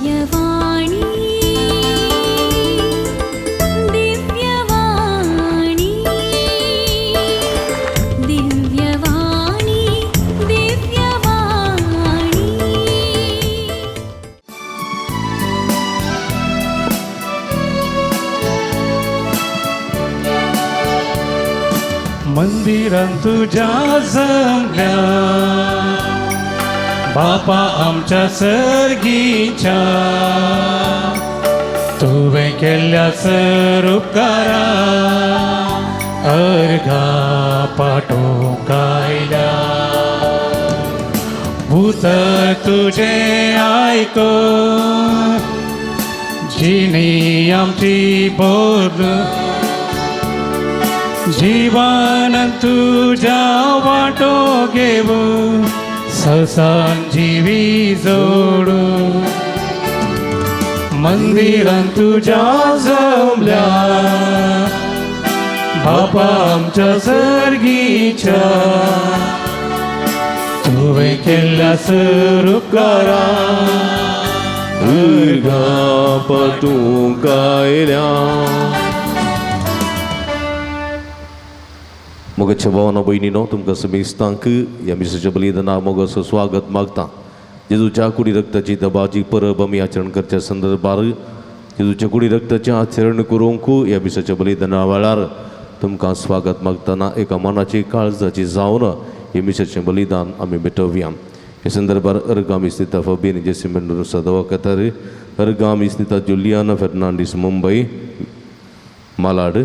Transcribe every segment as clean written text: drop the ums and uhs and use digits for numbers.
दिव्यवाणी दिव्यवाणी दिव्यवाणी दिव्यवाणी। मंदिरां तुझ्या जमल्या बापा आमच्या सर्गीच्या, तुवें केल्ल्या सर उपकारा अर्घा पाठोवंक आयल्या। उतर तुजें आयकून जिणी आमची बोल, जीवन तुझ्या वाटो घेऊ ससान जीवी जोडू। मंदिरां तुझ्या जमल्या बापा आमच्या सर्गीच्या, तुवें केल्ल्या सर उपकारा अर्घा पाठोवंक आयल्या। मोगाच्या भावानो भयणीनो, तुमकां समेस्तांक ह्या मिसाच्या बलिदाना मोगाचो स्वागत मागता। जेजूच्या कुडी रक्ताची दबाजी परब आमी आचरण करच्या संदर्भार जेजूच्या कुडी रक्ताचें आचरण करूंक ह्या मिसाच्या बलिदाना वेळार तुमकां स्वागत मागतना एका मनाची काळजाची जावन हे मिसाचें बलिदान आमी भेटोवया। हे संदर्भार अर्गामी स्थिता फबीन जेसी मेंडोन्सा दवाखात्यार, अर्गामी स्थिता जुलियाना फेर्नांडीस मुंबय मालाड,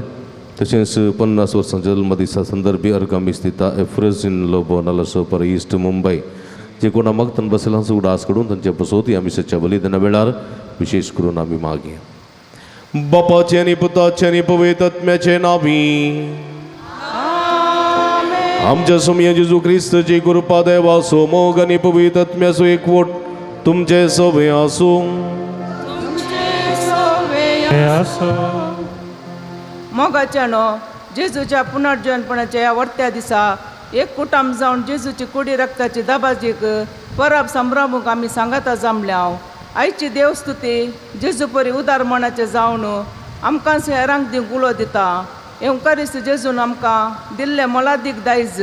तशेंच 50 वर्सांच्या जल्मदिसा संदर्भी अर्गामी स्थिता एफ्रझिन लोबो नालासोपारा ईस्ट मुंबय, जे कोणा मागतान बसला उडास करून तांचे पसोत ह्या मिसाच्या बलिदाना वेळार विशेष करून आमी मागया। बापाचे आनी पुताचे आनी पवित्र आत्म्याचे नांवी आमच्या सोमया जेजू क्रिस्ताची कृपा देवाचो मोग आनी पवित्र आत्म्याचो एकवट तुमचे सवे आसूं। मोगाच्यानो जेजूच्या पुनर्जनपणाच्या ह्या वर्त्या दिसा एक कुटाम जावन जेजूची कुडी रक्ताची दबाजीक परब संभ्रमूंक आमी सांगाता जमल्या। आयची देवस्तुती जेजू परी उदार मनाचें जावन आमकां हेरांक दिवंक उलो दिता। येवकारिस्त जेजून आमकां दिल्लें मोलादीक दायज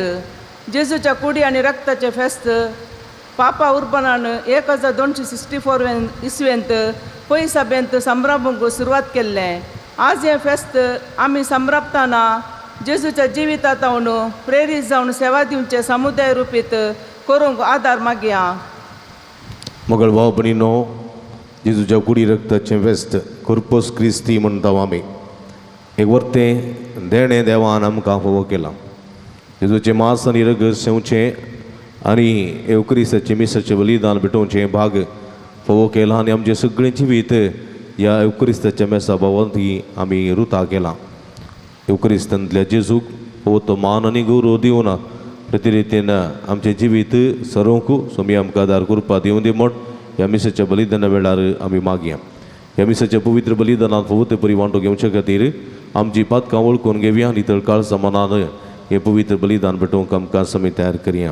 जेजूच्या कुडी आनी रक्ताचें फेस्त पापा उर्बनान 1264 इसवेंत पयसभेंत संभ्रमूंक सुरवात केल्लें। आज हें फेस्त आमी संभ्रमतना जेजूच्या जिवितांत प्रेरीत जावन सेवा दिवचे समुदाय रुपीत करूंक आदार मागया। मगळ भाव भयणीनो, जेजूच्या कुडी रक्ताचें फेस्त कोर्पस क्रिस्ती म्हणटा आमी, एक वर्तें देणें देवान आमकां फावो केलां। जेजूचें मांस आनी रगत सेवचें आनी एवक्रिस्ताचें मिसाचें बलिदान भेटोवचें भाग फावो केलां आनी आमचें सगळें जिवीत ह्या एवक्रिस्ताच्या मेसा भोंवती आमी रुता केलां। एवक्रिस्तांतल्या जेजूक फावो तो मान आनी गौरव दिवन प्रतिरितीन आमचें जिवीत सरोवंक स्वामी आमकां आदार कृपा दिवं दी म्हण ह्या मिसाच्या बलिदाना वेळार आमी मागया। ह्या मिसाच्या पवित्र बलिदानांत फावो ते परी वांटो घेवचे खातीर आमची पातकां वळखून घेवया आनी तळकाळ मनान हें पवित्र बलिदान भेटोवंक आमकां समी तयार करया।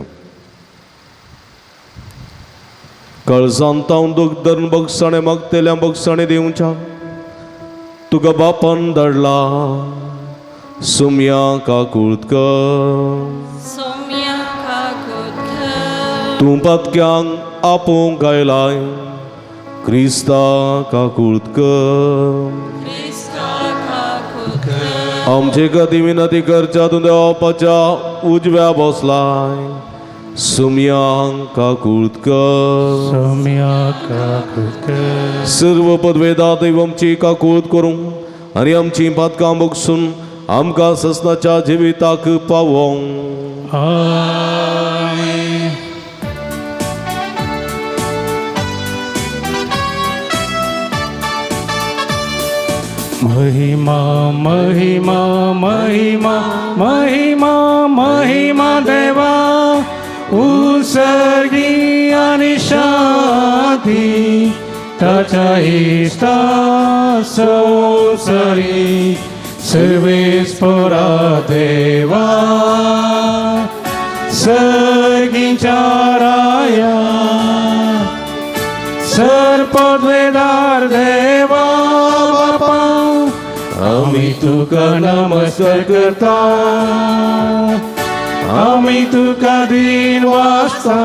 काळजांत तावन दुख धरून बगसाणें मागतल्या बगसाणें दिवच्या तुका बापान धाडला सुम्या काकूत कर, तूं पातक्यांक आपोवंक आयलाय क्रिस्ता काकूत कर। आमचे खातीर विनंती करच्या तूं देवाच्या उजव्या बसलाय सुम्यांक काकूत कर, सुम्या काकूत कर। सर्व पदवेदा देव आमची काकूत करूं आनी आमची पातकां बगसून आमकां ससनाच्या जिविताक पावोवंक। आमेन। महिमा महिमा महिमा महिमा महिमा देवा उसर्गी आणि शांती ताच्या इश्टा संवसारी सर्वेस्परा देवा सर्गीच्या राया सर पदवेदार देवा बापा, आमी तुका नमस्कार करता, आमी तुका दिन वाचता,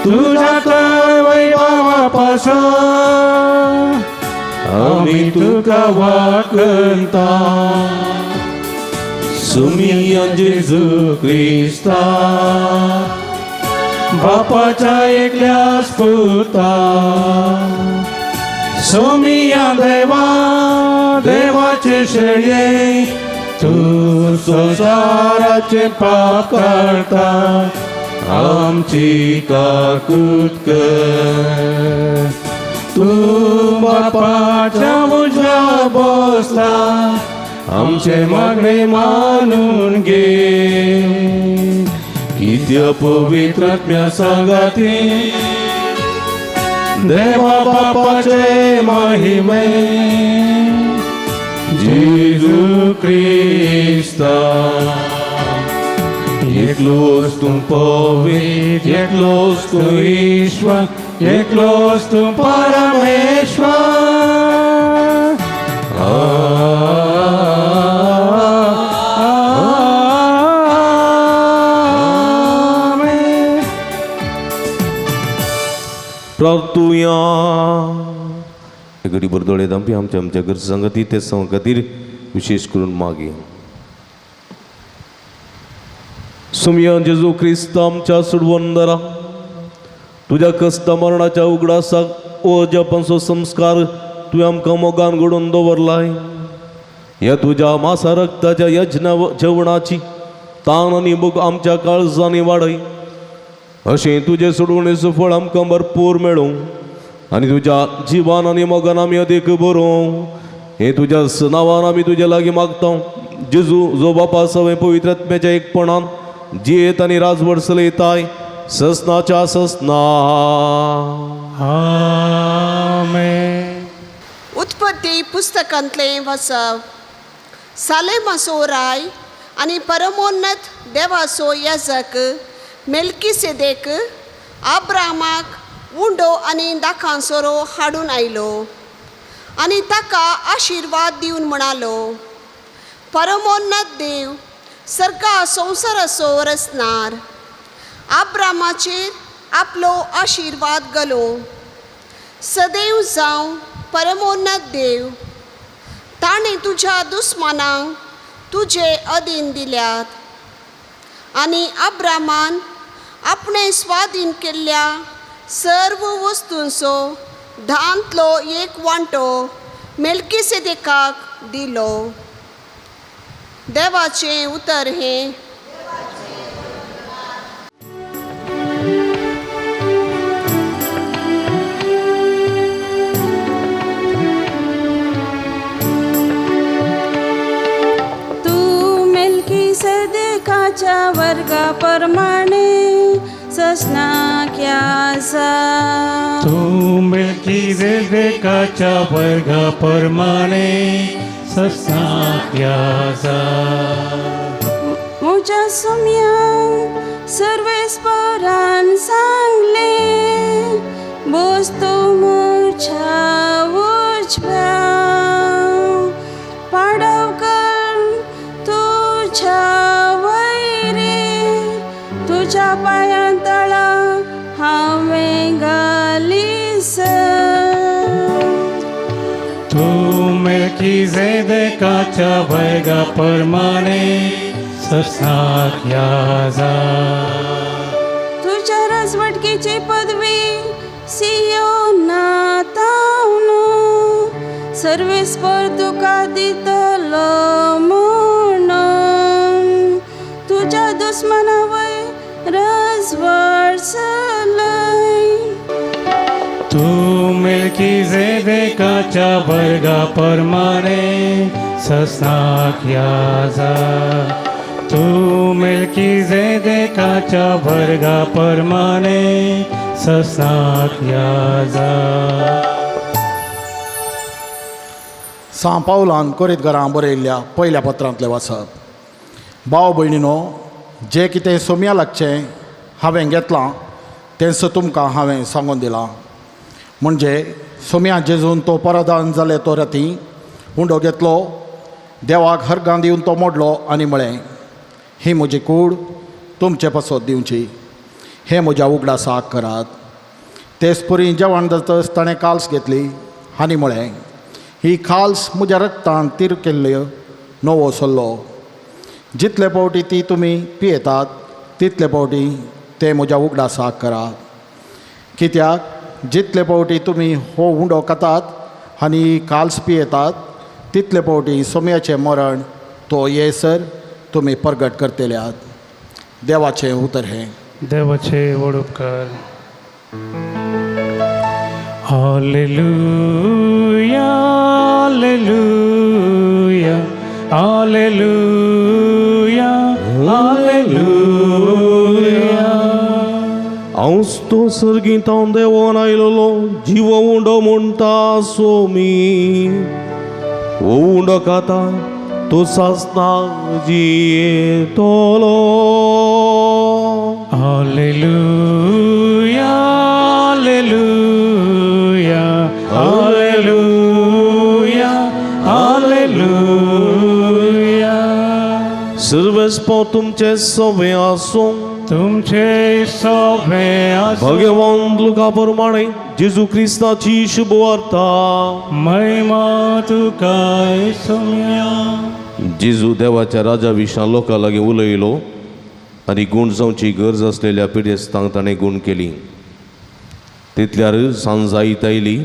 तुझ्या थंय वैभवा पासून आमी तुका वाकता. सुमिया जेजू क्रिस्ता, बापाच्या एकल्याच पुता, सोमिया देवा देवाचे शेळये, तूं संवसाराचे पाप काडटा, आमची काकूत कर. तूं बापाच्या उजव्या बसला, आमचे मागणे मानून घे. कित्या पवित्र आत्म्या सांगाती देवा बापाचे महिमे, जेजू क्रिस्ता, एकलोच तूं पवित्र, एकलोच तूं ईश्वर, एकलोच तूं परमेश्वर. आमेन. प्रार्थुया. घडी भर दोळे धांपी, आमच्या आमच्या गरज सांगती ते सांग खातीर विशेष करून मागीर. सुमया जेजू क्रिस्त आमच्या सुडवंदरा, तुज्या कस्त मरणाच्या उगडासाक ओ जपांचो संस्कार तुवें आमकां मोगान घडोवन दवरलाय. ह्या तुज्या मासा रक्ताच्या यज्ञ जेवणाची तान आनी भूक आमच्या काळजांनी वाडय, अशें तुजें सोडवणेचो फळ आमकां भरपूर मेळूं आनी तुज्या जिवान आनी मोगान आमी अदीक बरोवं. हें तुज्या नांवान आमी तुज्या लागीं मागता, जेजू जो बापा सवय पवित्र आत्म्याच्या एकपणान जियेत आनी राजवट चलयताय ससनाच्या ससना. आमेन. उत्पत्ती पुस्तकांतलें वाचप. सालेमाचो राय आनी परमोन्नत देवाचो याजक मेल्कीसेदेक आब्रामाक उंडो आनी दाखांसोरो हाडून आयलो आनी ताका आशिर्वाद दिवन म्हणालो, परमोन्नत देव सर्गा संवसाराचो रचणार आब्रामाचेर आपलो आशिर्वाद घालो. सदैव जावं परमोन्नत देव, ताणें तुज्या दुस्मानांक तुजे अधीन दिल्यात. आनी आब्रामान आपणें स्वाधीन केल्ल्या सर्व वस्तूंचो धांतलो एक वांटो मेल्कीसेदेकाक दिलो. देवाचें उतर हें. तूं मेल्कीसेदेकाच्या वर्गा प्रमाणे ससनाक्या आसा. तूं मेल्कीसेदेकाच्या वर्गा प्रमाणे ससनाक्या आसा. म्हज्या सुम्यांक सर्वेस्परान सांगलें, बस तूं म्हज्या उजव्या, पाडव कर तुज्या वैरी, तुज्या पांयां तळा हांवें घालीसर. तूं मेल्कीसेदेकाच्या वर्गा प्रमाणे ससनाक्या आसा. तुज्या राजवटकेची पदवी सियोनातावनु सर्वेस्पर तुका दितलो म्हणून, तुज्या दुस्मना वयर राजवट चलय. तूं मेल्कीसेदेकाच्या वर्गा प्रमाणे ससनाक्या आसा. तूं मेल्कीसेदेकाच्या वर्गा प्रमाणे ससनाक्या आसा. सां पावलान कोरीतघरां बरयल्ल्या पयल्या पत्रांतलें वाचप. भाव भयणीनो, जें कितें सोम्या लागचें हांवें घेतलां तेंच तुमकां हांवें सांगून दिलां. म्हणजे सोम्या जेजून तो परदान जाले तो राती उंडो घेतलो, देवाक हरगां दिवन तो मोडलो आनी म्हळें, ही म्हजी कूड तुमचे पासत दिवची, हें म्हज्या उगडासाक करात. तेच परी जेवण जातच ताणें काल्स घेतली आनी म्हळें, ही खाल्स म्हज्या रक्तान तीर केल्ल्यो नवो सल्लो. जितले फावटी ती तुमी पियेतात तितले फावटी ते म्हज्या उगडासाक करात. कित्याक जितले फावटी तुमी हो उंडो खातात आनी ही काल्स पियेतात तितले फावटी सोम्याचें मरण तो येसर तुमी परगट करतले आहात. देवाचें उतर हें. देवाचे व्हड उपकार. Hallelujah, hallelujah, hallelujah, hallelujah. हांवच तो सर्गींत देवोन आयलोलो जीव उंडो म्हणटा सोमी, हो उंडो खाता तो सासना जियेतलो. Hallelujah, hallelujah, hallelujah, hallelujah. सर्वेस्पो तुमचे सवे आसूं, तुमचे सवे आसूं. भगवान लुका प्रमाणे जेजू क्रिस्ताची शुभवार्ता. महिमा तुका सोम्या. जेजू देवाच्या राजा विशां लोकां लागीं उलयलो आनी गूण जावची गरज आसलेल्या पिडेस्तांक ताणें गूण केली. तितल्यार सांज जायत आयली.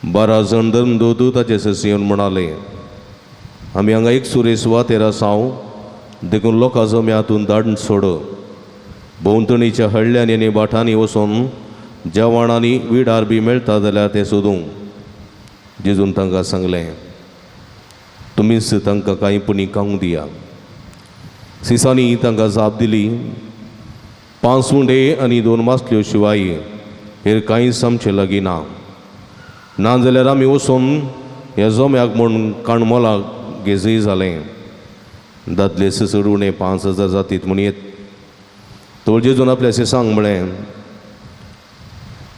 12 जाण धर्मदूत ताचे सरशी येवन म्हणाले, आमी हांगा एक सुरे सुवातेर आसाव, देखून लोकां जम्यातून धाडून सोड. भोंवतणीच्या हळ्ळ्यांनी आनी भाटांनी वचून जेवण आनी विडार बी मेळटा जाल्यार तें सोदूंक. जेजून तांकां सांगलें, तुमीच तांकां कांय पुणी खावंक दिया. सिसांनी तांकां जाप दिली, 5 उंडे आनी 2 मासल्यो शिवाय हेर कांयच आमचे लागीं ना. ना जाल्यार आमी वचून ह्या जम्याक म्हूण काणमोलाक घेजय जालें. दादले चड उणें 5000 जातीत म्हूण येत. तो जेजून आपल्या सिसांक म्हळें,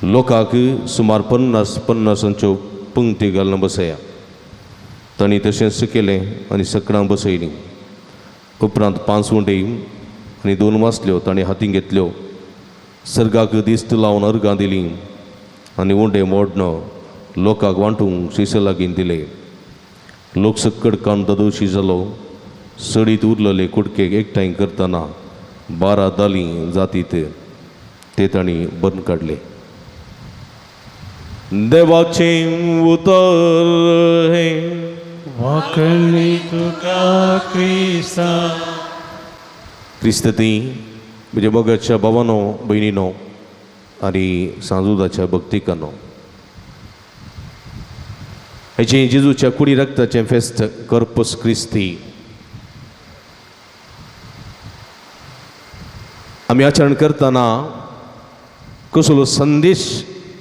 लोकांक सुमार 50 पन्नासांच्यो पंक्ती घालून बसया. तांणी तशेंच केलें आनी सकडां बसयलीं. उपरांत 5 उंडे आनी 2 मासल्यो ताणें हातीं घेतल्यो, सर्गाक दिस्त लावन अर्गां दिलीं आनी उंडे मोडण लोकांक वांटूंक शिस लागीं दिले. लोक सक्कड कान ददोशी जालो. सडीत उरलेले कुडके एकठांय करतना 12 दालीं जातीत ते तांणी बंद काडले. देवाचें उतर हें. वाकणी तुका क्रिस्ता. क्रिस्तती म्हज्या मोगाच्या भावानो भयणीनो आनी सांजुदाच्या भक्तिकानो, हेचें जेजूच्या कुडी रक्ताचें फेस्त कर्पस क्रिस्ती आमी आचरण करतना कसलो संदेश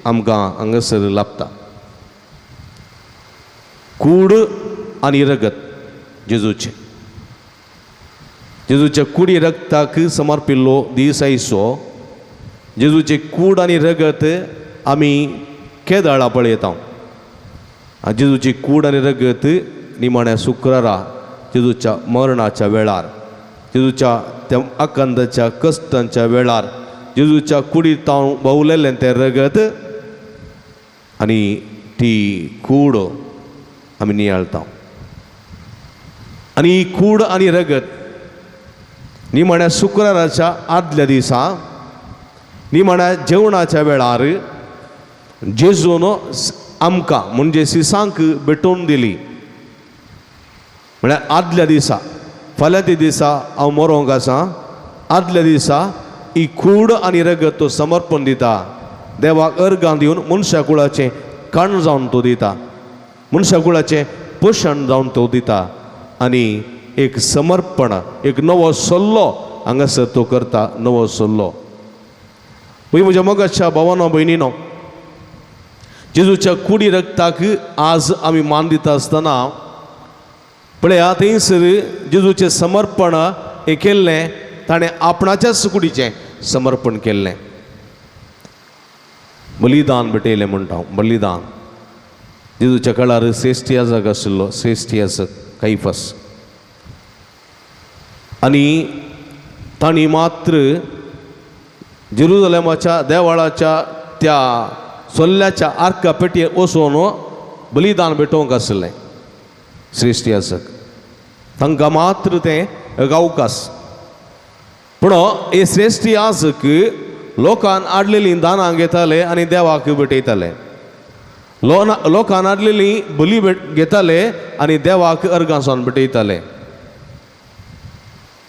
आमकां हांगासर लाभता. कूड आनी रगत जेजूचें, जेजूच्या कुडी रगताक समर्पिल्लो दीस आयचो. जेजूचें कूड आनी रगत आमी केदाळा पळयता. आनी जेजूची कूड आनी रगत निमाण्या शुक्रारा जेजूच्या मरणाच्या वेळार, जेजूच्या त्या आकांताच्या कश्टांच्या वेळार जेजूच्या कुडीत तावन भोवलेलें तें रगत आनी ती कूड आमी नियाळता. आनी ही कूड आनी रगत निमाण्या शुक्राराच्या आदल्या दिसा निमाण्या जेवणाच्या वेळार जेजून आमकां म्हणजे सिसांक भेटोवन दिली. म्हळ्यार आदल्या दिसा, फाल्यां त्या दिसा हांव मरोंक आसा, आदल्या दिसा ही कूड आनी रगत तो समर्पण दिता. देवाक अर्गां दिवन मनशा कुळाचें काण जावन तो दिता, मनशा कुळाचें पोशण जावन तो दिता आनी एक समर्पण, एक नवो सल्लो हांगासर तो करता, नवो सल्लो. पळय म्हज्या मोगाच्या भावानो भयणीनो, जेजूच्या कुडी रगताक आज आमी मान दिता आसतना पळया थंयसर जेजूचें समर्पण हें केल्लें, ताणें आपणाच्याच कुडीचें समर्पण केल्लें. बलिदान भेटयलें म्हणटा हांव बलिदान. जेजूच्या काळार श्रेश्ठ याजक आशिल्लो, श्रेश्ठ याजक कायफास, आनी तांणी मात्र जेरुजलेमाच्या देवाळाच्या त्या सोल्ल्याच्या आर्का पेटयेर वचून बलिदान भेटोवंक आशिल्लें श्रेश्ठ याजक. तांकां मात्र तें एक अवकाश. पूण हे श्रेश्ठ याजक लोकान हाडलेलीं दानां घेताले आनी देवाक भेटयताले. लोकान हाडलेली बली घेताले आनी देवाक अर्गां जावन भेटयताले.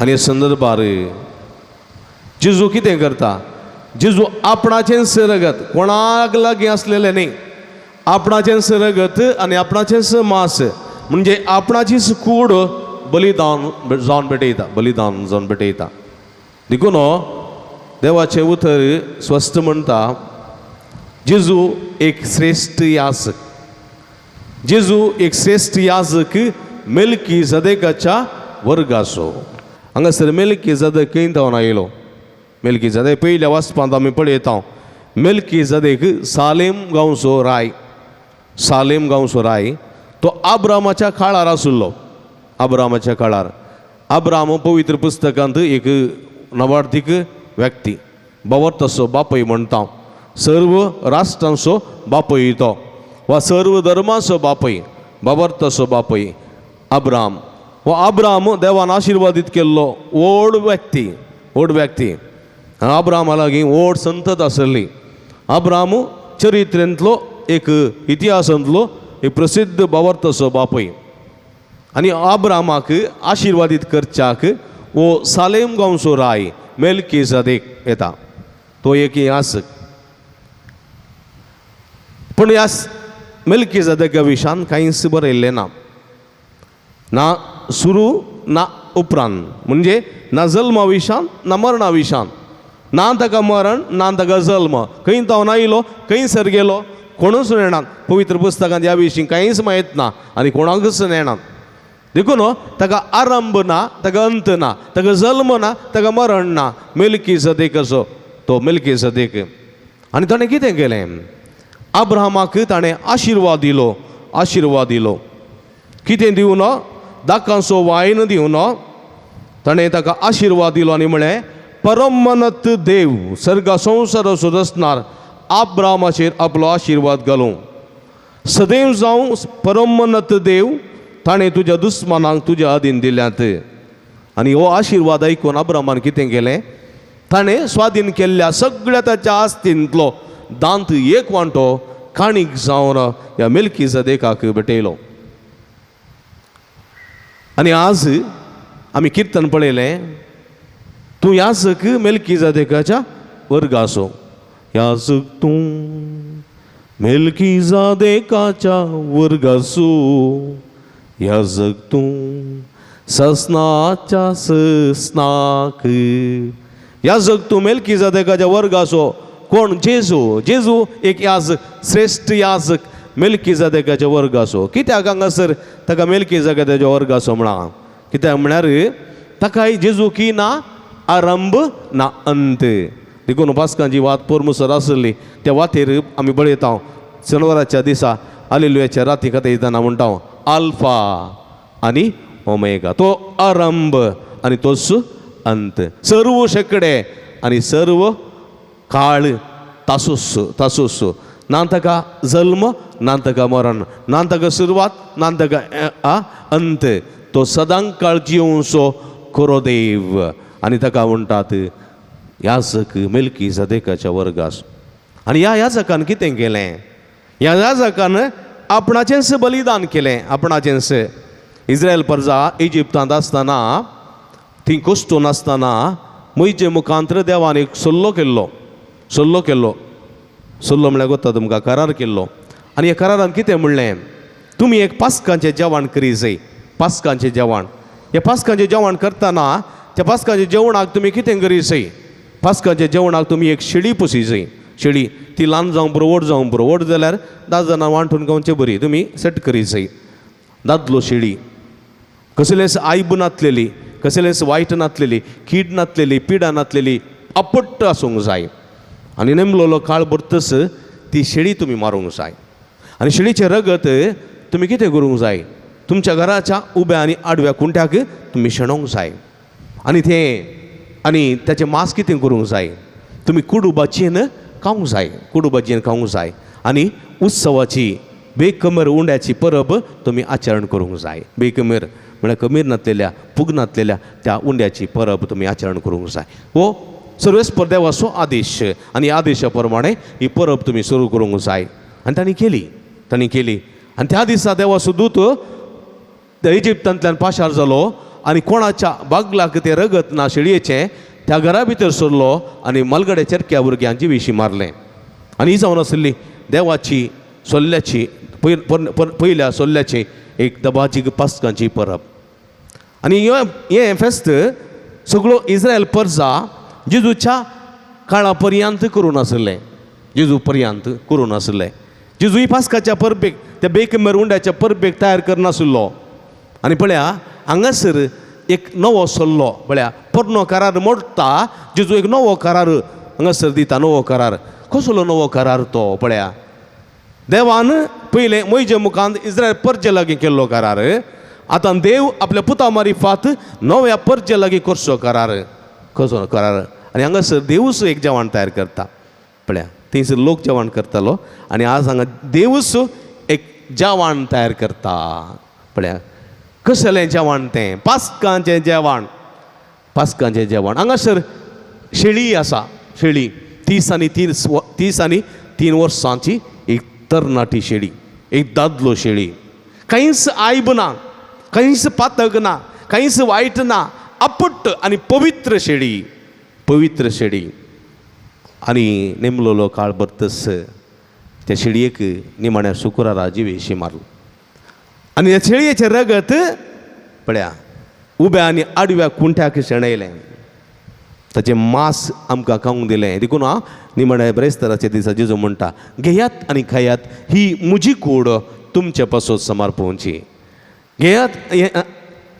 आनी हे संदर्भार जेजू कितें करता? जेजू आपणाचेंच रगत, कोणाक लागीं आसलेलें न्ही, आपणाचेंच रगत आनी आपणाचेंच मांस म्हणजे आपणाचीच कूड बलिदान जावन भेटयता, बलिदान जावन भेटयता. देखून देवाचें उतर स्वस्थ म्हणटा, जेजू एक श्रेश्ठ याजक, जेजू एक श्रेश्ठ याजक मेलकी जदेकाच्या वर्गाचो. हांगासर मेलकी जदेक खंय धांवन आयलो? मेलकी जदेक पयल्या वाचपांत आमी पळयता, मेलकी जदेक सालेम गांवचो राय, सालेम गांवचो राय. तो आब्रामाच्या काळार आशिल्लो, आब्रामाच्या काळार. आब्राम पवित्र पुस्तकांत एक नवार्थीक व्यक्ती, बावर्ताचो बापूय म्हणटा, सर्व राष्ट्रांचो बापूय तो, वा सर्व धर्मांचो बापूय, बावर्ताचो बापूय आब्राम. हो आब्राम देवान आशिर्वादीत केल्लो व्हड व्यक्ती, व्हड व्यक्ती. आब्रामा लागीं व्हड संतत आसली. आब्राम चरित्रेंतलो एक इतिहासांतलो एक प्रसिद्ध बावर्ताचो बापूय. आनी आब्रामाक आशिर्वादीत करच्याक हो सालेम गांवचो राय मेलकी जदेक येता. तो एक यासक. पूण ह्या मेलकी जदेका विशान कांयच बरयल्लें ना, ना सुरू ना उपरांत, म्हणजे ना जल्मा विशान ना मरणा विशान, ना ताका मरण ना ताका जल्म. खंय धांवन आयलो खंयसर गेलो कोणूच नेणात. पवित्र पुस्तकांत ह्या विशीं कांयच म्हायत ना आनी कोणाकूच नेणात. देखून ताका आरंभ ना, ताका अंत ना, ताका जल्म ना, ताका मरण ना. मेलकी जदेक असो तो मेलकी जदेक. आनी ताणें कितें केलें? आब्रामाक ताणें आशिर्वाद दिलो, आशिर्वाद दिलो. कितें दिवन? दाकांचो वायन दिवन ताणें ताका आशिर्वाद दिलो आनी म्हळें, परमनत देव सर्गा संवसाराचो रचणार आब्रामाचेर आपलो आशिर्वाद घालूं. सदैव जावं परमनत देव ताणें तुज्या दुस्मानांक तुज्या अधीन दिल्यात. आनी हो आशिर्वाद आयकून आब्रामान कितें केलें? ताणें स्वाधीन केल्ल्या सगळ्या ताच्या आस्तींतलो दांत एक वांटो काणीक जावन ह्या मेलकी जदेकाक भेटयलो. आनी आज आमी किर्तन पळयलें, तूं याजक मेलकी जदेकाच्या वर्गाचो, याजक तूं मेलकी जदेकाच्या वर्गाचो, याजक तूं ससनाच्या ससनाक. याजक तूं मेलकी जदेकाच्या वर्गाचो. कोण? जेजू. जेजू एक याजक, श्रेश्ठ याजक मेलकी जदेकाच्या वर्गाचो. कित्याक हांगासर ताका मेलकी जदेकाच्या वर्गाचो म्हणा? कित्याक म्हळ्यार ताकाय जेजू की ना आरंभ ना अंत. देखून पास्कांची वात पोरमुसर आसली त्या वातेर आमी पळयता शेनवाराच्या दिसा आलेलुयाच्या राती कथा येतना म्हणटा आल्फा आनी ओमेगा, तो आरंभ आनी तोच अंत, सर्व शेकडे आनी सर्व काळ तासूस तासूस. ना ताका जल्म ना ताका मरण, ना ताका सुरवात ना ताका अंत, तो सदां काळ जियोवचो खरो देव. आनी ताका म्हणटात याजक मेलकी जदेकाच्या वर्गास. आनी ह्या याजकान कितें केलें? ह्या याजकान आपणाचेंच बलिदान केलें, आपणाचेंच. इस्रायल प्रजा इजिप्तांत आसतना ती कोश्टून आसतना मोहिजे मुखांत्र देवान एक सल्लो केल्लो, सल्लो केल्लो. सल्लो म्हळ्यार गोता तुमकां करार केल्लो. आनी ह्या करारान कितें म्हणलें? तुमी एक पास्कांचें जेवण करी जाय, पास्कांचें जेवण. ह्या पास्कांचें जेवण करतना त्या पास्कांच्या जेवणाक तुमी कितें करी जाय? पास्कांच्या जेवणाक तुमी एक शेळी पोशी जाय. शेळी ती ल्हान जावं पुरो व्हड जावं पुरो, व्हड जाल्यार 10 जाणां वांटून खावचे बरी, तुमी सेट करी जाय. दादलो शेळी कसलेंच आयब नातलेली, कसलेंच वायट नातलेली, कीड नातलेली, पिडा नातलेली, अपट्ट आसूंक जाय. आनी नेमलोलो काळ भरतस ती शेळी तुमी मारूंक जाय आनी शेळीचें रगत तुमी कितें करूंक जाय, तुमच्या घराच्या उब्या आनी आडव्या कुंट्याक तुमी शेणोवंक जाय. आनी तें आनी ताचें मांस कितें करूंक जाय, तुमी कुडुबाचेन खावंक जाय, कुडुबाचेन खावंक जाय. आनी उत्सवाची बेकमर उंड्याची परब तुमी आचरण करूंक जाय. बेकमेर म्हळ्यार कमीर नासलेल्या पुगनातलेल्या त्या उंड्याची परब तुमी आचरण करूंक जाय. हो सर्वेस्पर देवाचो आदेश आनी आदेशा प्रमाणे ही परब तुमी सुरू करूंक जाय. आनी तांणी केली, तांणी केली. आनी त्या दिसा देवाचो दूत त्या इजिप्तांतल्यान पाशार जालो आनी कोणाच्या बागलाक तें रगत ना शेळयेचें त्या घरा भितर सरलो आनी मलगड्या चेरक्या भुरग्यांची जिवीशी मारलें. आनी ही जावन आसली देवाची सोल्ल्याची पयल्या सोल्ल्याची एक दबाजी पास्कांची परब. आनी हें फेस्त सगळो इस्रायल परजा जेजूच्या काळा पर्यंत करून आसलें, जेजू पर्यंत करून आसलें. जेजू ही पास्काच्या परबेक त्या बेकमेर उंड्याच्या परबेक तयार करनासलो. आनी पळया हांगासर एक नवो सल्लो, पळया पोरनो करार मोडटा जेजू एक नवो करार हांगासर दिता. नवो करार कसलो नवो करार तो? पळया देवान पयलें मोयजे मुखांत इस्रायल परजे लागीं केल्लो करार, आतां देव आपल्या पुता मारिफात नव्या परजे लागीं करचो करार. कसो करार? आनी हांगासर देवूच एक जेवण तयार करता. पळया थंयसर लोक जेवण करतालो आनी आज हांगा देवूच एक जेवण तयार करता. पळया कसलें जेवण तें? पास्कांचें जेवण, पास्कांचें जेवण. हांगासर शेळी आसा, शेळी 30 आनी 3 वर्सांची एक तरणाटी शेळी, एक दादलो शेळी. कांयच आयब ना, कांयच पातक ना, कांयच वायट ना, आपुट्ट आनी पवित्र शेळी, पवित्र शेळी. आनी नेमलोलो काळ भरतस त्या शेळयेक निमाण्या शुक्रारा जिवेशी मारलो आनी त्या शेळयेचें रगत पळया उब्या आनी आडव्या कुंठ्याक शेणयलें, ताचें मांस आमकां खावंक दिलें. देखून हांव निमाण्या ब्रेस्ताराच्या दिसा जेजू म्हणटा, घेयात आनी खायात, ही म्हजी कूड तुमचे पासत समर्पोवची. घेयात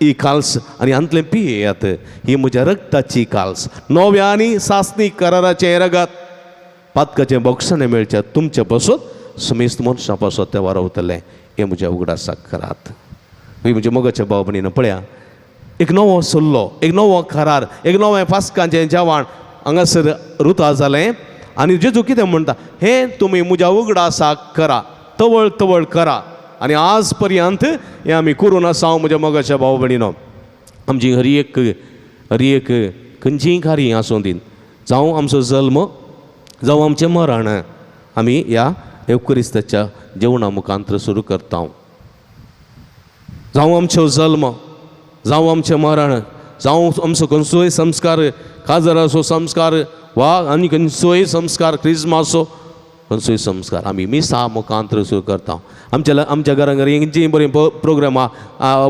ही काल्स आनी हातलें पियेयात, ही म्हज्या रगताची काल्स, नव्या आनी सासणी कराराचें रगत, पातकाचें बोगसणें मेळचें तुमचे पासत समेस्त मनशां पासत तें वारवतलें. हें म्हज्या उगडासाक करात. ही म्हज्या मोगाच्या भाव भयणीन पळया एक नवो सल्लो, एक नवो करार, एक नवें पास्कांचें जेवण हांगासर रुता जालें. आनी जेजू कितें म्हणटा, हें तुमी म्हज्या उगडासाक करा, तवळ तवळ करा. आनी आज पर्यंत हें आमी करून आसा. म्हज्या मोगाच्या भाव भयणीनो, आमची हर एक खंयचीय कार्य आसूं दी, जावं आमचो जल्म जावं आमचें मरण, आमी ह्या येवक्रिस्ताच्या जेवणा मुखांतर सुरू करता. जावं आमचो जल्म, जावं आमचें मरण, जावं आमचो खंयचोय संस्कार, काजराचो संस्कार वा आनी खंयचोय संस्कार, क्रिजमाचो खंयचोय संस्कार, आमी मिसा मुखांतर सुरू करता. आमच्या आमच्या घरां घरां खंयचीय बरीं प्रोग्रामां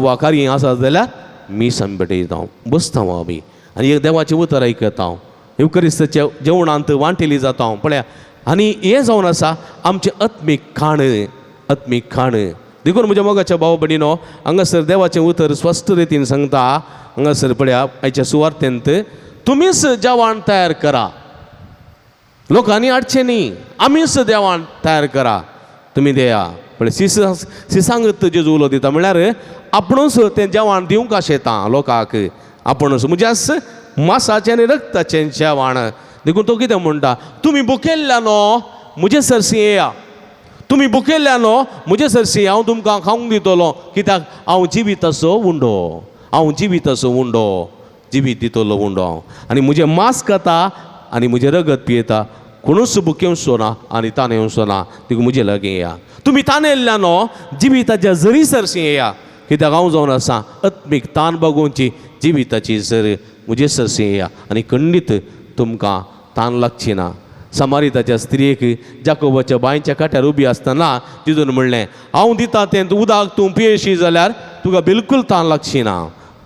वा कार्यां आसा जाल्यार मीस आमी भेटयता, बसता आमी आनी एक देवाचें उतर आयकता, येवक्रिस्ताच्या जेवणांत वांटेली जाता. पळया आनी हें जावन आसा आमचें आत्मीक खाण, आत्मीक खाण. देखून म्हज्या मोगाच्या भाव भयणीनो, हांगासर देवाचें उतर स्पश्ट रितीन सांगता. हांगासर पळया आयच्या सुवार्तेंत तुमीच जेवण तयार करा, लोकांनी हाडचें न्ही, आमीच देवान तयार करा, तुमी देया. पळय सिसांगत जेजू उलो दिता, म्हणल्यार आपणूच तें जेवण दिवंक आशेता लोकांक, आपणूच म्हज्याच मासाचें आनी रक्ताचें जेवण. देखून तो कितें म्हणटा, तुमी भुकेल्ल्या न्हू म्हजे सरशी येया, तुमी भुकेल्ल्या न्हू म्हजे सरशी, हांव तुमकां खावंक दितलो, कित्याक हांव जिवीत आसो उंडो, हांव जिवीत आसो उंडो, जिवीत दितलो उंडो हांव. आनी म्हजें मांस खाता आनी म्हजें रगत पियेता, कोणूच भुकेवचो ना आनी तानेवचो ना. देखून म्हजे लागीं येया, तुमी तानेल्ल्या न्हू जिविताच्या जरी सरशी येया, कित्याक हांव जावन आसा आत्मीक तान भागोवची जिविताची जर, म्हजे सरशी येया आनी खंडीत तुमकां तान लागची ना. समारिताच्या स्त्रियेक जाकोबाच्या बांयच्या काट्यार उबी आसतना तितून म्हणलें, हांव दिता तें उदक तूं पियेशी जाल्यार तुका बिलकूल तान लागची ना,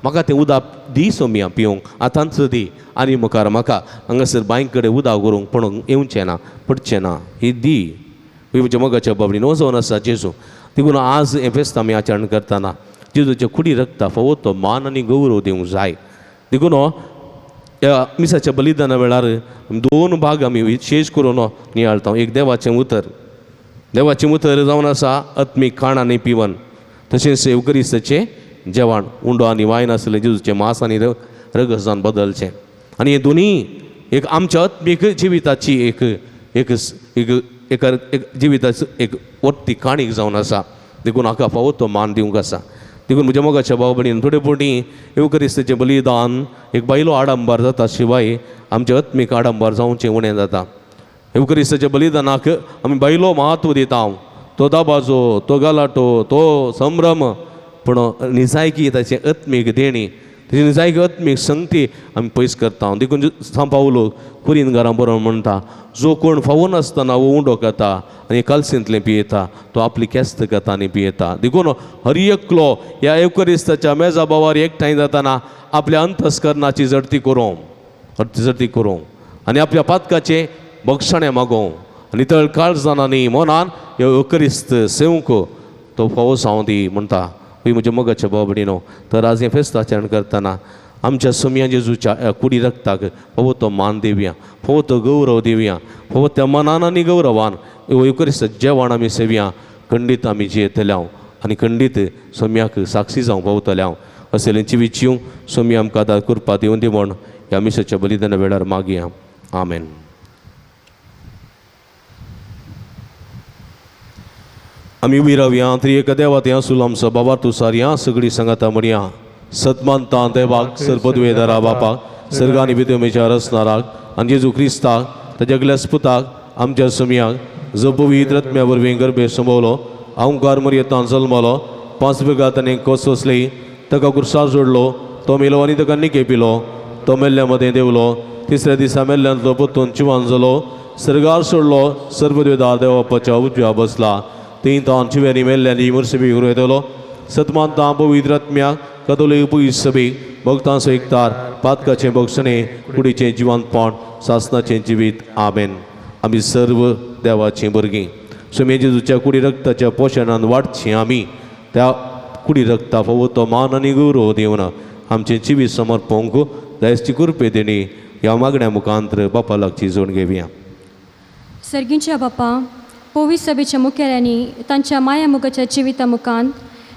म्हाका तें उदक दी सोमया पिवंक, आतांच दी, आनी मुखार म्हाका हांगासर बांय कडेन उदक व्हरूंक पडूंक येवचें ना, पडचें ना, ही दी. ही म्हज्या मोगाच्या बाबडीन वचोन आसा जेजू. देखून आज हें फेस्त आमी आचरण करतना जेजूच्या कुडी रक्ता फावो तो मान आनी गौरव दिवंक जाय. देखून ह्या मिसाच्या बलिदाना वेळार दोन भाग आमी विशेश करून नियाळता. एक देवाचें उतर देवाचें उतर जावन आसा आत्मीक खाण आनी पिवन, तशेंच एवकरिस्ताचें जेवण उंडो आनी वायन आसलें जेजूचें मांस आनी रगत जावन बदलचें. आनी हे दोनी एक आमच्या आत्मीक जिविताची एक एक एक एक जिविताचो एक वट्टी काणीक जावन आसा. देखून हाका फावो तो मान दिवंक आसा. देखून म्हज्या मोगाच्या भाव भयणीन थोडे फावटी एवकरिस्ताचें बलिदान एक बायलो आडंबर जाता शिवाय आमचें आत्मीक आडंबर जावचें उणें जाता. एवकरिस्ताच्या बलिदानाक आमी बायलो म्हत्व दिता, तो दाबाजो, तो गलाटो, तो संभ्रम, पूण निजायकी ताचें आत्मीक देणी, ताची निजायकी आत्मीक संगती आमी पयस करता. देखून सांव पावलो कुरीन घरां बरोवन म्हणटा, जो कोण फावो नासतना हो उंडो खाता आनी कालसींतलें पियेता तो आपली केस्त खाता आनी पियेता. देखून हर एकलो ह्या एवकरिस्ताच्या मेजा बावार एकठांय जाताना आपल्या अंतस्करणाची जडती करूं, जडती करूं आनी आपल्या पातकाचें बक्षणें मागोवं आनी तळ काळजान आनी मनान ह्यो एवकरिस्त सेवंक तो फावो जावं दी म्हणटा. हय म्हज्या मोगाच्या भाव भयणीनो, तर आज हें फेस्त आचरण करतना आमच्या सोमया जेजूच्या कुडी रक्ताक फावो तो मान दिवया, फावो तो गौरव दिवया, फावो त्या मनान आनी गौरवान एवकरिस्त जेवण आमी सेवया. खंडीत आमी जियेतले हांव आनी खंडीत सोम्याक साक्षी जावंक पावतले हांव. असलें जिवीत जिवंक सोम्या आमकां आदार कृपा दिवन दी म्हण ह्या मिसाच्या बलिदाना वेळार मागया. आमेन. आमी उबी रावया. त्रिएक देवा ते आसूल आमचो बाबा तूं सारया सगळीं सांगाता म्हणया. सतमानता देवाक सर्पद्वेदरा बापाक सर्ग आनी विद्यमेच्या रचणाराक आनी जेजू क्रिस्ताक ताच्या ग्लेस पुताक आमच्या सोमयाक जो पवित्र आत्म्या वरवीं गर्भे संभवलो, अंकार मरयेतान जल्मलो, 5 बेगात ताणें कोस सोंसली, ताका कुर्सार जोडलो, तो मेलो आनी ताका निके पिलो, तो मेल्ल्या मदें देवलो, तिसऱ्या दिसा मेल्ल्यांतलो परतून जिवान जालो, सर्गार सोडलो, सर्वद्वेदार देवापाच्या उजव्या बसला, तीं तान जिव्यांनी मेल्ल्यांनी मुरसबी करूं येतलो. सतमानता पवित्र आत्म्याक कदोली पयस सभेक भक्तांचो एकतार पातकाचें बक्षणें कुडीचें जिवंतपण सासनाचें जिवीत. आमेन. आमी सर्व देवाचीं भुरगीं सोम्या जेजूच्या कुडी रक्ताच्या पोशणान वाडचीं आमी त्या कुडी रक्ता फावो तो मान आनी गौरव दिवन आमचें जिवीत समर्पूंक दायजची कृपे देणी ह्या मागण्या मुखांतर बापा लागची जोड घेवया. सर्गींच्या बापा, पवित्र सभेच्या मुखेल्यांनी तांच्या माया मोगाच्या जिविता मुखान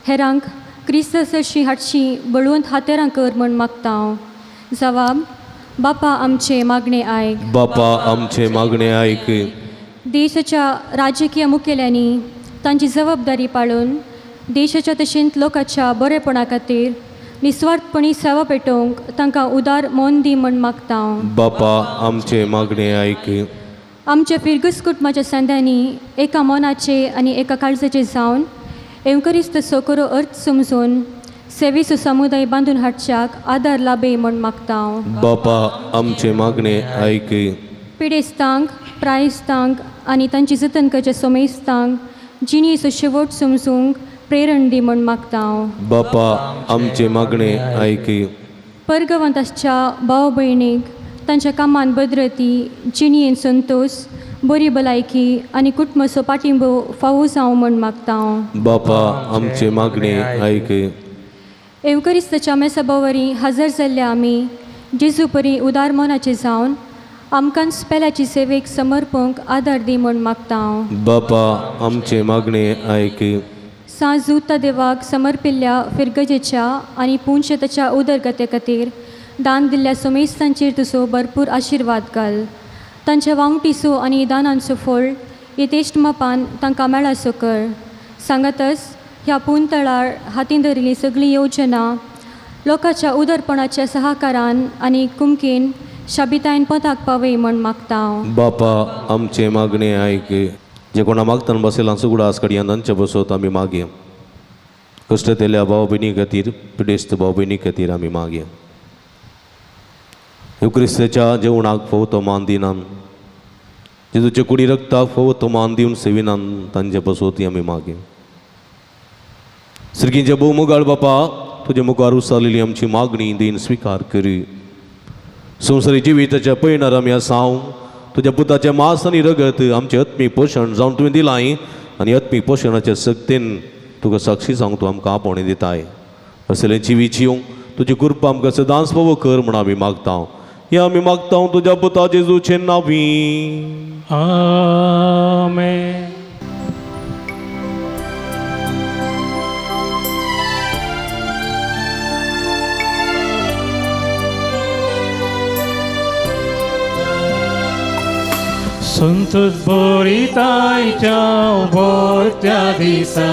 हेरांक क्रिस्त सरशी हाडशी बळवंत हातेरां कर म्हण मागता हांव. जवाब, बापा आमचे मागणे आयक. बापा आमचे मागणे आयक. देशाच्या राजकीय मुखेल्यांनी तांची जबाबदारी पाळून देशाच्या तशेंच लोकांच्या बरेपणा खातीर निस्वार्थपणी सेवा पेटोवंक तांकां उदार मन दी म्हण मागता हांव. बापा आमचे मागणे आयक. आमच्या फिरगस कुटुंबाच्या संद्यांनी एका मनाचे आनी एका काळजाचे जावन एवकरिस्त सोकरो अर्थ समजून सेवेचो समुदाय बांदून हाडच्याक आदार लाभे म्हण मागता हांव. बापा आमचे मागणे आयक. पिडेस्तांक, प्रायस्तांक आनी तांची जतन करच्या सोमेस्तांक जिणेचो शेवट समजूंक प्रेरण दी म्हण मागता हांव. बापा आमचे मागणे आयक. परगवंत आसच्या भाव भयणीक तांच्या कामान भद्रती, जिणेन संतोश, बरी भलायकी आनी कुटुंबाचो पाठिंबो फावो जावं म्हण मागता हांव. बापा आमचे मागणे आयक. एवकरिस्ताच्या मेसाबावरी हजर जाल्ल्या आमी जेजू परी उदार मनाचे जावन आमकां पेल्याची सेवेक समर्पूंक आदार दी म्हण मागता हांव. बापा आमचे मागणे आयक. सां जुता देवाक समर्पिल्ल्या फिरगजेच्या आनी पुंशताच्या उदरगते खातीर दान दिल्ल्या सोमेस्तांचेर तुजो भरपूर आशिर्वाद घाल. तांच्या वांगटीचो आनी दानांचो फळ यथेश्ट मापान तांकां मेळासो कर. सांगातच ह्या पुंतळार हातीन धरिल्ली सगळी योजना लोकांच्या उदरपणाच्या सहाकारान आनी कुमकेन शाबितायन पदाक पावय म्हण मागता हांव. बापा आमचे मागणे आयक. जे कोणा मागताना बसयला सुगडा आसकडयान तांचे बसोत आमी मागया. कश्ट केल्ल्या भाव भयणी खातीर, पिडेस्त भाव भयणी खातीर आमी मागया. क्रिस्ताच्या जेवणाक फावो तो मान दिनान, जेजूचे कुडी रक्ताक फावो तो मान दिवन सेविनान तांचे बसोत आमी मागया. सर्गींचे भोव मोगाळ बापा, तुजे मुखार उसारलेली आमची मागणी दीन स्विकार करी. संवसारी जिविताच्या पयणार आमी आसा, तुज्या पुताचें मांस आनी रगत आमचें आत्मीक पोशण जावन तुवें दिलां आनी आत्मीक पोशणाचे सक्तीन तुका साक्षी जावंक तूं आमकां आपोवणें दिताय. असलें जिवीत जिवंक तुजी कृपा आमकां सदांच फावो कर म्हूण आमी मागता. हें आमी मागता तुज्या पुता जेजूचे नांवी. आमेन. संतोष बरितायच्या वर्त्या दिसा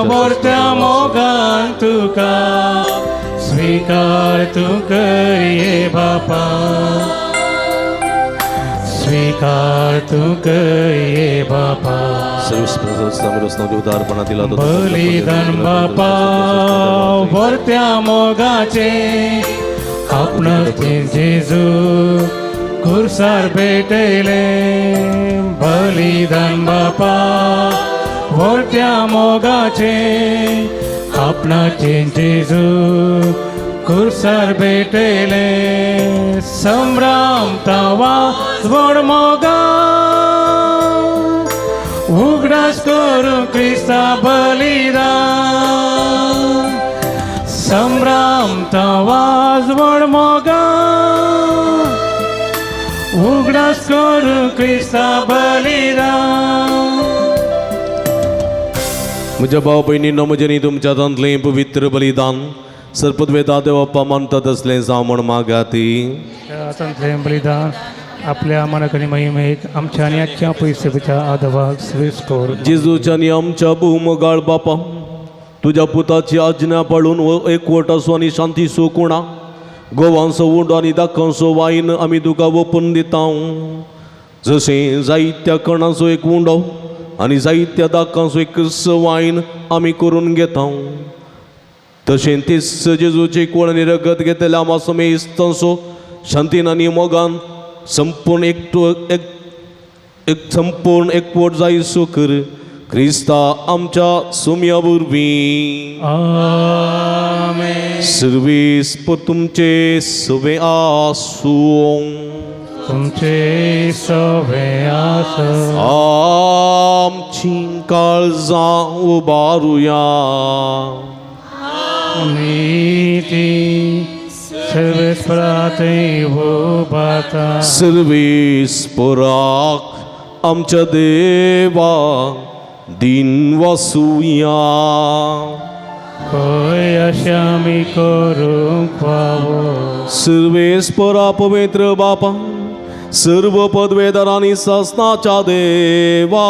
वर्त्या मोगान तुका स्वीकार तूं करये बापा, स्वीकार तूं करये बापा। बलिदान बापा वर्त्या मोगाचे आपणाचे जेजू खुर्सार भेटयले। बलिदान बापा वर्त्या मोगाचे आपणाचे जेजू खुर्सार भेटयले। संभ्राम तवा व्हड मोगा उगडास करूं क्रिस्ता बलिदान। संभ्राम तवाज व्हड मोगा उगडास करूं क्रिस्ता बलिदान। म्हज्या भाव भयणींनो, म्हजें तुमच्या हातांतलें पवित्र बलिदान सरपदवेदा देवप्पा मानता तसलें जावं म्हण मागाती। हातांतलें बलिदान आपल्या मनाकडे महिमेक आमच्या आनी आजच्या पयसेच्या आदवाक स्वीस कर। जेजूच्या आनी आमच्या भूमगाळ बापा, तुज्या पुताची आज्ञा पाळून एकवट आसूं आनी शांती सुकुणा गोवांचो उंडो आनी दाकांचो वायन आमी तुका ओपून दिता। जशें जायत्या कणांचो एक उंडो आनी जायत्या दाकांचो एक वायन आमी करून घेता, तशें तीच जेजूची कोण आनी रगत घेतल्या आमा समेस्तांचो शांतीन आनी मोगान संपूर्ण एक संपूर्ण एकवट जायसो कर क्रिस्ता आमच्या सुम्या वरवीं। आमेन। सर्वीस तुमचे सवे आसूं, तुमचे सवे आसूं। आमची काळजां उबारुया, नीती सर्वेस्पराथंय उबारता। सर्वेस्पराक आमच्या देवा दिन वासुया। खंय अशें आमी करूंक फावो। सर्वेस्परा पवित्र बापा, सर्व पदवेदार आनी सासनाच्या देवा,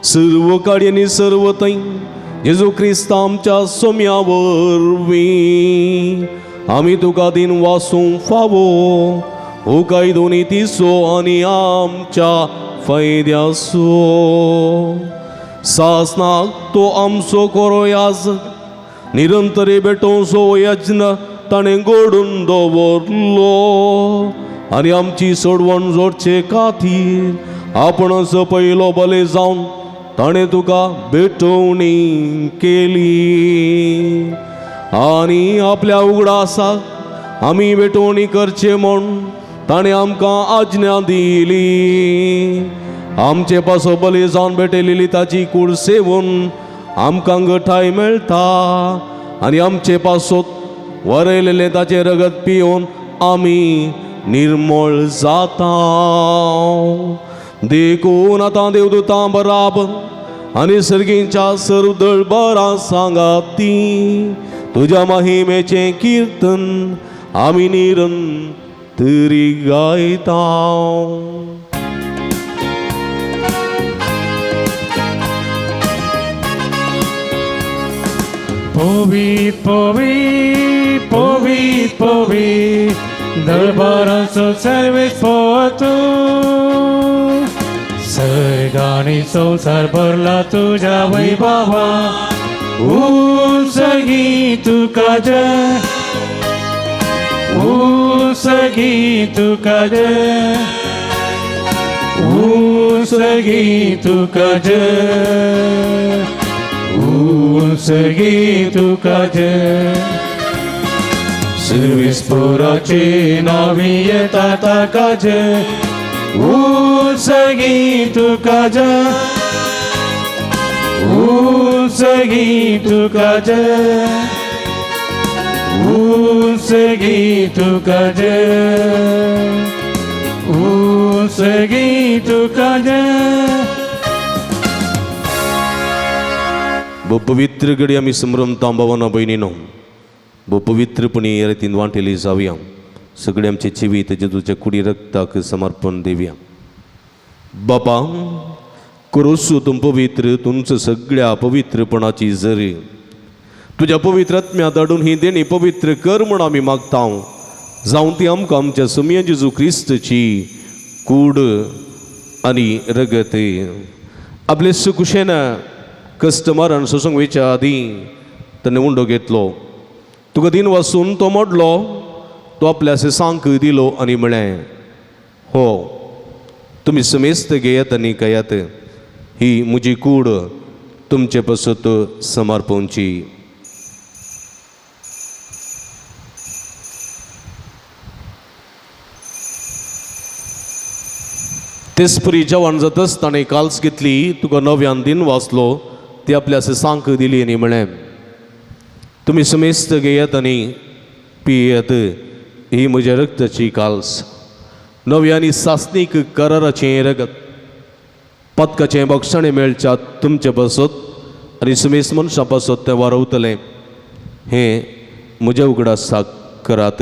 सर्व काडयेंनी सर्व थंय जेजू क्रिस्त आमच्या सोम्या वरवीं आमी तुका दिन वासूंक फावो। हो कायदो नितीचो आनी आमच्या फायद्याचो सासनाक तो आमचो कोरो याज निरंतरी भेटोवचो यज्ञ ताणें घडून दवरलो आनी आमची सोडवण जोडचे खातीर आपणच पयलो बले जावन ताणें तुका भेटवणी केली आनी आपल्या उगडासाक आमी भेटवणी करचे म्हूण ताणें आमकां आज्ञा दिली। आमचे पासो बली जावन भेटयलेली ताची कूड सेवून आमकां गठाय मेळटा आनी आमचे पासो वरयलेलें ताचें रगत पिवन आमी निर्मळ जाता। देखून आतां देवदूतां बराबर आनी सर्गींच्या सर्व दळबरां सांगाती तुज्या महिमेचें किर्तन आमी निरंतरी गायता। पवीत पवीत पवीत पवीत दरबाराचो सर्वेस्पर तूं, सर्ग आनी संवसार भरला तुज्या वैभवा। उंचगी तुका जय, उंचगी तुका जय, उंचगी तुका जय, उंचगी तुका जय। सर्वेस्पराचे नावी येता ताका जय, उंचगी तुका जय, उंचगी तुका जय, उंचगी तुका जय, उंचगी तुका जय। भोव पवित्र घडी आमी संभ्रमता भावना भयणीनो, भोव पवित्रपणी ह्या रितीन वांटेली जावया. सगळे आमचे जिवीत जेजूच्या कुडी रक्ताक समर्पण दिवया. बापा क्रोसू तूं पवित्र, तुमचं सगळ्या पवित्रपणाची जरी तुज्या पवित्र आत्म्या धाडून ही देणी पवित्र कर म्हूण आमी मागता. जावं ती आमकां आमच्या सुमया जेजू क्रिस्तची कूड आनी रगत. आपले सुकुशेन कस्टमरान सोसूंक वयच्या आदीं ताणें उंडो घेतलो, तुका दिन वासून तो मोडलो, तो आपल्या सांक दिलो आनी म्हळें, हो तुमी समेस्त घेयात आनी खायात, ही म्हजी कूड तुमचे पासत समर्पणची. तेचपरी जेवण जातच ताणें काल्स घेतली, तुका नव्यान दिन वाचलो, ती आपल्या सांक दिली आनी म्हळें, तुमी समेस्त घेयात आनी पियेत, ही म्हज्या रक्ताची काल्स, नव्या आनी सासणीक कराराचें रगत, पदकाचें बक्षाणें मेळच्या तुमचे पासत आनी समेस्त मनशां पासत तें वारवतलें. हें म्हज्या उगडासाक करात.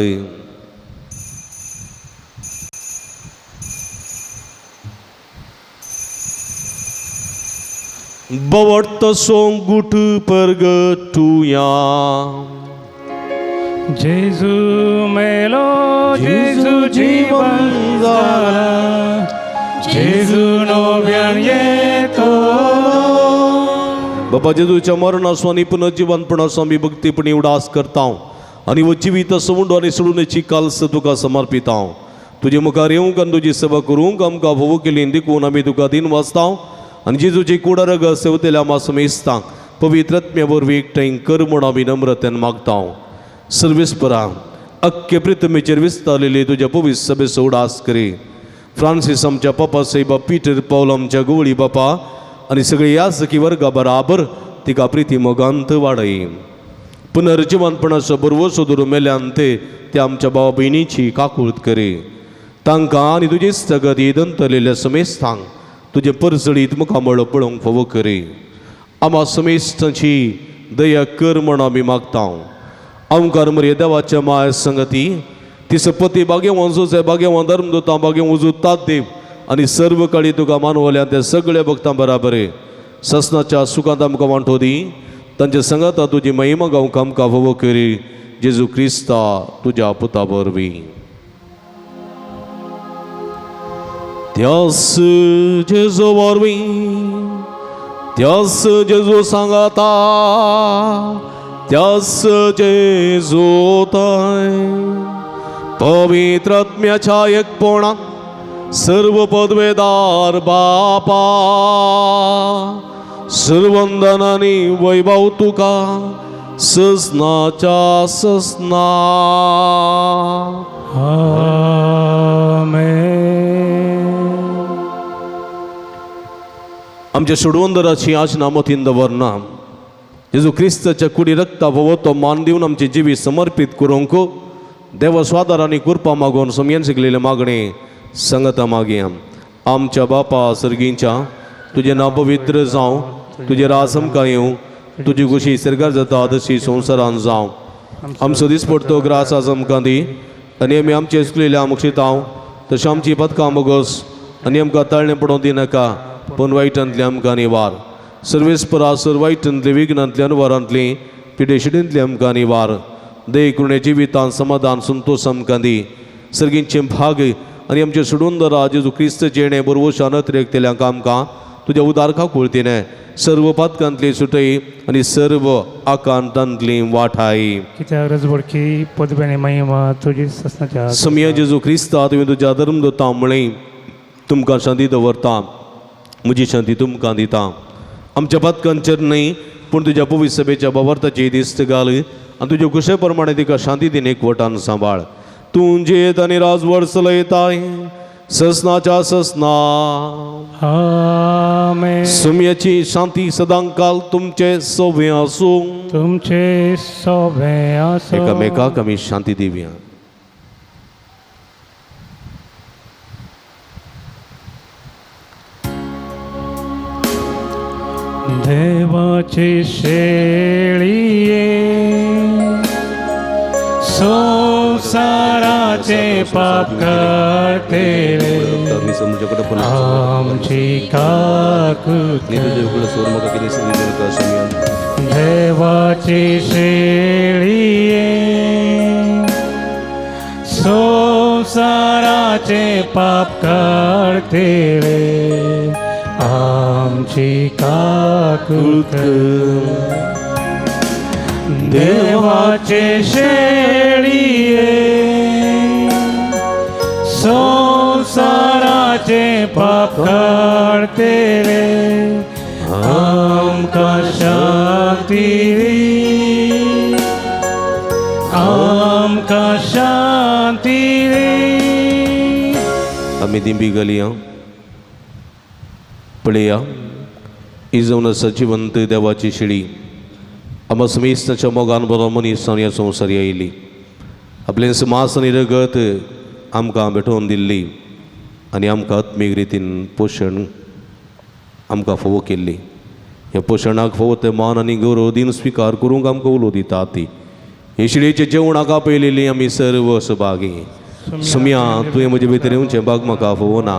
बवडतो सोंगूट परगटुया. जेजू मेलो, जेजू जीवन जाला, जेजू नव्यान येतो. बाबा जेजूच्या मरणाचो आनी पुनर्जिवनपणाचो आमी भक्तीपणी उडास करता आनी वो जिवीत सोंडो आनी सोडूनची काल्स तुका समर्पिता. तुजे मुखार येवंक आनी तुजी सेवा करूंक आमकां भोव केली देखून आमी तुका दिन वाचता आनी जेजूची कुडा रगत सेवतेल्या आमा समेस्तांक पवित्र आत्म्या वरवीं एकठांय कर म्हूण आमी नम्रतेन मागता. सर्वेस्परा अख्खे प्रितमेचेर विस्तारलेली तुज्या पवित्र सभेचो उडास करी. फ्रांसीस आमच्या पापा साहेबा, पीटर पावल आमच्या गवळी बापा आनी सगळे याजकी वर्गा बराबर तिका प्रिती मोगांत वाडय. पुनर्जिवनपणाचो बरवसो धरून मेल्यान ते त्या आमच्या भावा भयणीची काकूळत करी. तांकां आनी तुजी सगती दंतलेल्या समेस्तांक तुजें परजळीत मुखामळ पळोवंक फावो करी. आमा समेस्तांची दया कर म्हूण आमी मागता. आमकार मरे देवाच्या माय संगती ती सपती बागेवान जोसे बागेवान धर्मदूतां बागेवान उजू तात देव आनी सर्व काळी तुका मानवल्या त्या सगळ्या भक्तां बराबर ससनाच्या सुखांत आमकां वांटो दी. तांच्या संगाता तुजी महिमा गावंक आमकां फावो करी. जेजू क्रिस्ता तुज्या पुता वरवीं. त्यास जेजू वरवीं, त्यास जेजू सांगाता, त्यास जेजू ताय पवित्र आत्म्याच्या एकपणा सर्व पदवेदार बापा, सर्वंदन आनी वैभव तुका ससनाच्या ससना. आमेन. आमच्या सोडवंदराची आजना मतीन दवरना. जेजू क्रिस्ताच्या कुडी रक्ता भोव तो मान दिवन आमचे जिवीत समर्पीत करूंक देवा स्वादार आनी कृपा मागून समयन शिकलेले मागणे संगता मागया. आमच्या बापा सर्गींच्या, तुजें नांव पवित्र जावं, तुजें राज आमकां येवं, तुजी खुशी सर्गार जाता तशी संवसारान जावं. आमचो दिसपडतो ग्रास आज आमकां दी आनी आमी आमचे चुकलेल्या मुक्षितांव तशें आमची पदकां बोगस आनी आमकां ताळणें पडोवंक दिनाका, पूण वायटांतली आमकां निवार. सर्वेस्परा सर वायटांतली विघ्नांतली अनवरांतली पिडेशिडींतली आमकां निवार. दे कृणे जिवितान समाधान संतोष आमकां दी. सर्गींचे भाग आनी आमचे सोडून जेजू क्रिस्त जेणे बरवशान अतिरेकतेल्यांक आमकां तुज्या उदार काकुळतीने सर्व पातकांतली सुटय आनी सर्व आकांतांतली वाठाय. कित्याक रजबडकी पदवी आनी महिमा तुजी ससनाच्या. समया जेजू क्रिस्ता तुवें तुज्या धर्मदूतां म्हळें, तुमकां शांती दवरता, म्हजी शांती तुमकां दिता. आमच्या पातकांचेर न्हय पूण तुज्या पवित्र सभेच्या बाबार्थाची दिस्त घाल आनी तुज्या खुशे प्रमाणे तिका शांती दिन एकवटान सांबाळ. तूं जेत आनी राजवड चलयताय ससनाच्या ससना. आमेन. सुम्याची शांती सदांकाल तुमचे सोबे आसूं. तुमचे सोबे आसूं. एकामेकाक आमी शांती दिवया. देवाचे शेळये संवसाराचे पाप काडटले आमची काकूत देवाची शेळये संवसाराचे पाप काडटले आमची काकूत. देवाचे शेळये संवसाराचे पाप काडटले आमकां शांती दी, आमकां शांती दी. आमी दिंबी घालया पळया इजवण सजिवंत देवाची शिडी आमा समेस्ताच्या मोगान बरो मनीस ह्या संवसारी आयली आपलें मास आनी रगत आमकां भेटोवन दिल्ली आनी आमकां आत्मीक रितीन पोशण आमकां फावो केल्ली. ह्या पोशणाक फावो तें मान आनी गौरव दिन स्विकार करूंक आमकां उलो दिता ती हे शिडयेचें जेवणाक आपयलेली आमी सर्व सभागी. सुम्या तुवें म्हजे भितर येवचें बाग म्हाका फावो ना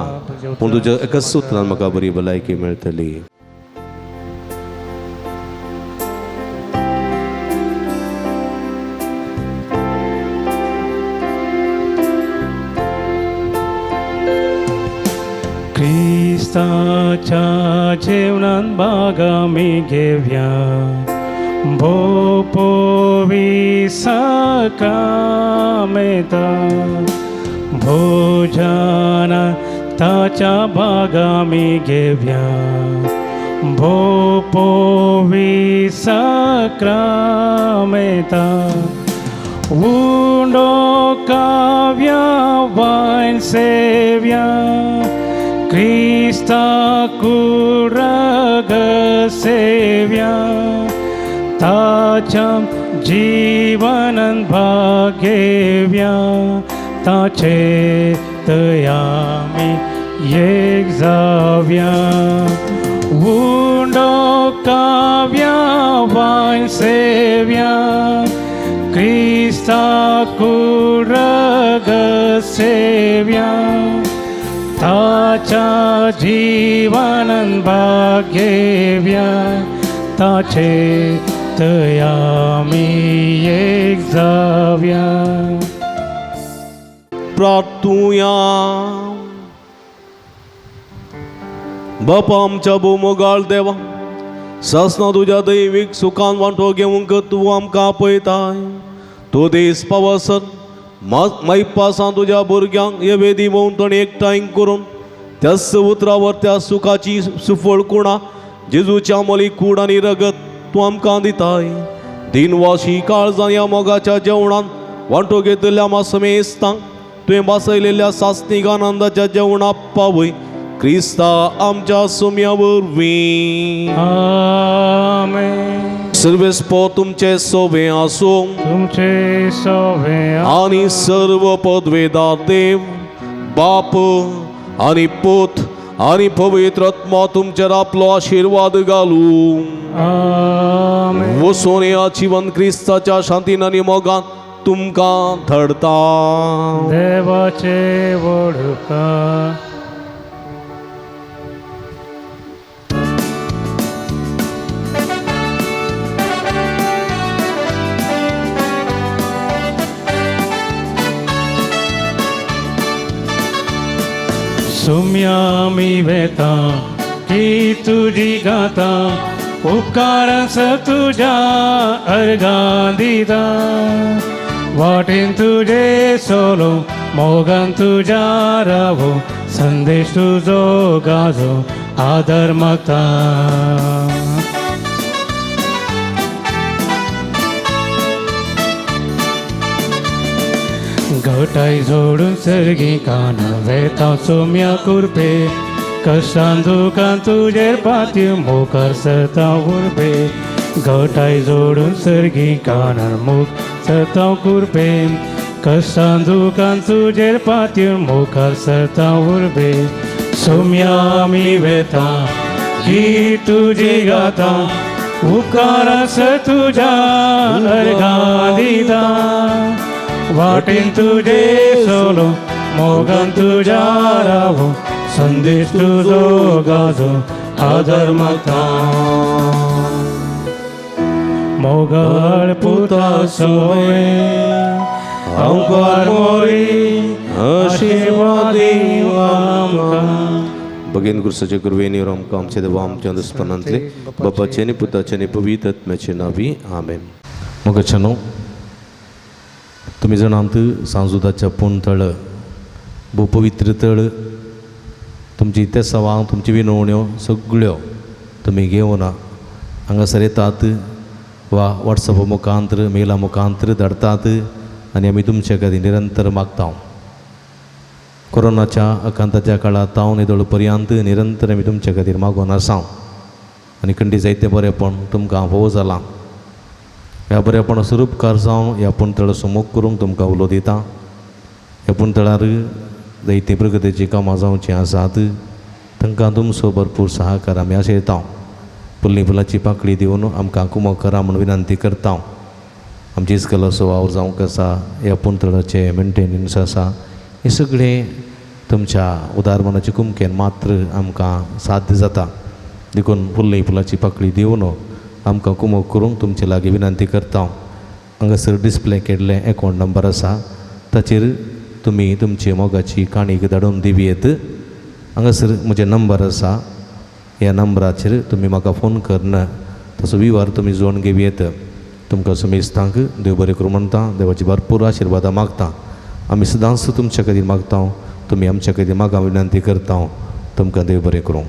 पूण तुज्या एकाच सुत्रान म्हाका बरी भलायकी मेळटली. क्रिस्ताच्या जेवणान बाग आमी घेवया भोपोवी साकामेता भोजना ताच्या बाग आमी घेवया भोपोवी साक्रामेता उंडो काव्या वायन सेव्या क्रिस्ता कुरग सेव्या ताच्या जीवनन भागेव्या ताचे तयामी एक जाव्या उंडो काव्या वायन सेव्या क्रिस्ता कुरग सेव्या ताच्या जीवनन भागेव्या ताचे तयामी एक जाव्या. प्रार्थुया. बापा आमच्या भोवमोगाळ देवा सासना तुज्या दैवीक सुखान वांटो घेवंक तूं आमकां आपयताय. तूं दीस पावसर मायपासां तुज्या भुरग्यांक हे वेदी भोंवतणी एकठांय करून त्याच उतरावर त्या सुखाची सुफळ कुणा जेजूच्या मोली कूड आनी रगत तूं आमकां दिताय. दिनवाशी काळजान ह्या मोगाच्या जेवणान वांटो घेतल्या मासमेस्तांक तुवें बासयलेल्या सासणीक आनंदाच्या जेवणाक पावय क्रिस्ता आमच्या सुम्या वरवीं. आमेन. सर्वेस्पो तुमचे सोवे आसूं तुमचे सोवे आनी सर्व पदवेदार देव बाप आनी पूत आनी पवित्र आत्मा तुमचेर आपलो आशिर्वाद घालूं. आमेन. वचून ह्या जिवन क्रिस्ताच्या शांतीन आनी मोगान तुमकां धडता. देवाचे वडका. सुम्या मी वेता की तुजी गाता उपकार तुज्या अर्गां दिता वाटेन तुजे सोलो मोगान तुज्या रावो संदेश तुजो गाजो आदर मागता. घटाय जोडून सर्गी कान वेता सोम्या कुरपे कश्टान दुकान तुजेर पाती मुखार सरता उरपे घटाय जोडून सर्गी कानार मुख सरता कुरपे कश्टान दुकान तुजेर पाती मुखार सरता उरपे सोम्या मी वेता गीत तुजी गाता उपकारास तुज्या अर्घां दिता वाटेन तुजे सोलो मोगान तुज्या रावो संदेश तुजो गाजो आदर मागता मोगाळ पुता सोय हांव मोरी आशिर्वाद आमकां. बगेन गुरसाचे कुरवेनी आमकां आमचे देवा आमच्या दुस्पनांतले बापाचे आनी पुताचे आनी पवित्र आत्म्याचे नावी आमेन. मोगाच्यानो तुमी जाणात सांजुदाच्या पूण तळ भोव पवित्र तळ तुमची तेसावां तुमची विनवण्यो सगळ्यो तुमी घेवन हांगासर येतात वा वॉट्सॅपा मुखांतर मेला मुखांतर धाडटात आनी आमी तुमचे खातीर निरंतर मागता. कोरोनाच्या आकांताच्या काळांत हांव येदोळ पर्यंत निरंतर आमी तुमचे खातीर मागून आसा आनी खंडी जायते बरेपण तुमकां भोव जालां. ह्या बरेपणाचो उपकार जावन ह्या पुणतळाचो मोग करूंक तुमकां उलो दिता. ह्या पुणतळार जायतीं प्रगतीचीं कामां जावचीं आसात तांकां तुमचो भरपूर सहकार आमी आशयता. फुल्ली फुलाची पाकळी दिवन आमकां कुमक करा म्हूण विनंती करता. आमची इस्कलाचो वावर जावंक आसा ह्या पुणतळाचें मेंटेनन्स आसा हें सगळें तुमच्या उदार मनाचे कुमकेन मात्र आमकां साध्य जाता. देखून फुल्ली फुलाची पाकळी दिवन आमकां कुमक करूंक तुमचे लागीं विनंती करता. हांगासर डिस्प्ले केल्लें एकावंट नंबर आसा ताचेर तुमी तुमची मोगाची काणीक धाडून दिवं येत. हांगासर म्हजें नंबर आसा ह्या नंबराचेर तुमी म्हाका फोन करून ताचो विवर तुमी जोडून घेवं येत. तुमकां सुमेस्तांक देव बरें करूं म्हणटा. देवाची भरपूर आशिर्वादां मागता. आमी सदांच तुमच्या खातीर मागता तुमी आमच्या खातीर मागा विनंती करता. तुमकां देव बरें करूं.